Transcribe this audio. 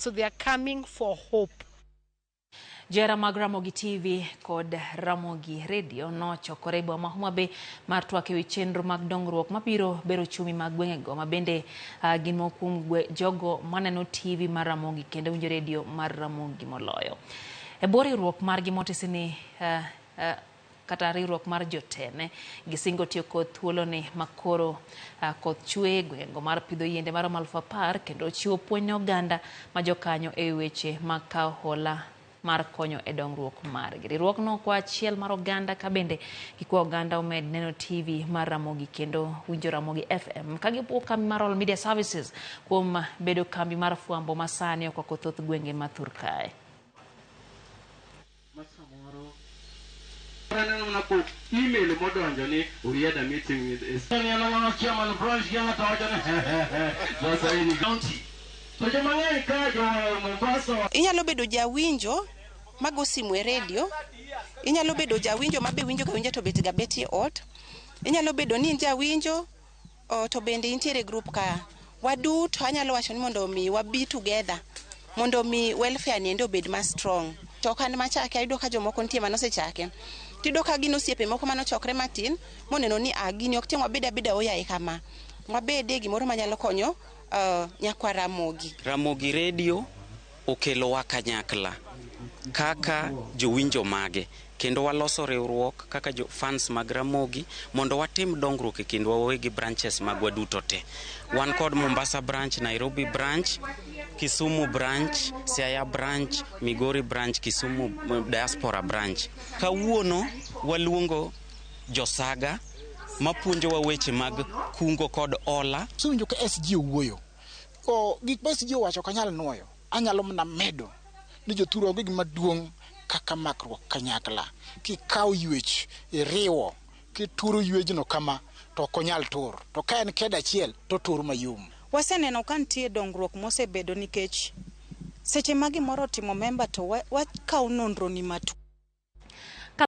So they are coming for hope. Johera mag Ramogi TV kod Ramogi Radio nochokore e boma ma Homa Bay mar twak ewi chenro mag dongruok mabiro bero ochumi mag gwengego ma bende uh, gin moko kuom jogo maneno TV mar Ramogi kendo winjo redio mar Ramogi moloyo. E bwo riwruok margi motisi ni uh, uh, kata riwruok mar jotene gisingo tiyo kod thuoloni makoro uh, koth chwe e gwengego mar pidho yiende maromo 10,000 kendo chiwo puonj ne oganda ma jokanyo e weche mag kawo hola mar konyo e dongruok margi. Riwruogno kwa achiel mar oganda ka bende gikwa oganda omed neno TV mar Ramogi kendo winjo Ramogi FM ka gipuo kambi mar All Media Services kuom bedo kambi mar fwambo ma sani okwako thoth gwenge ma thur kae. Ma samoro aneno mana ko email modonjo ni we had a meeting with Ni aneno chairman branch gi ng'ato wacho ni sasa hii ni county to joma ng'eny ka jo Mombasa. Inyalo bedo jawinjo mago simu e redio, inyalo bedo jawinjo ma be winjo ga winja to bet ga bet e ot, inyalo bedo ni in jawinjo o, to bende intiere e group ka. Waduto anyalo wacho ni mondo mi wabi together mondo mi welfare ni ende obed ma strong. To ok an machake, ayudo ka jomoko nitie manosechake. Tiyudo ka gin osiepe moko manochokre matin moneno ni ah, gini ok tieng' wabed abeda oyaye kama. Wabede gimoro manyalo konyo nyakwa Ramogi. Ramogi Radio okelowa kanyakla kaka jowinjo mage kendo waloso riwruok kaka jo fans mag Ramogi mondo watim dongruok e kindwa wawegi branches magwa duto te. Wan kod Mombasa branch, Nairobi branch, Kisumu branch, Siaya branch, Migori branch, Kisumu diaspora branch. Kawuono waluongo josaga mapuonjowa weche mag kungo kod hola. Asewinjo ka SG owuoyo. O, gik ma SG owacho ok anyal nuoyo. Anyalo mana medo ni jothuru onge gima duong' kaka makruok kanyakla. Kikawo ywech iriwo, kituro ywejno kama to ok onyal tur. To ka en kede achiel to otur mayom. Waseneno ka nitie dongruok mosebedo nikech seche ma gimoro otimo member to wakawo nonro ni matut.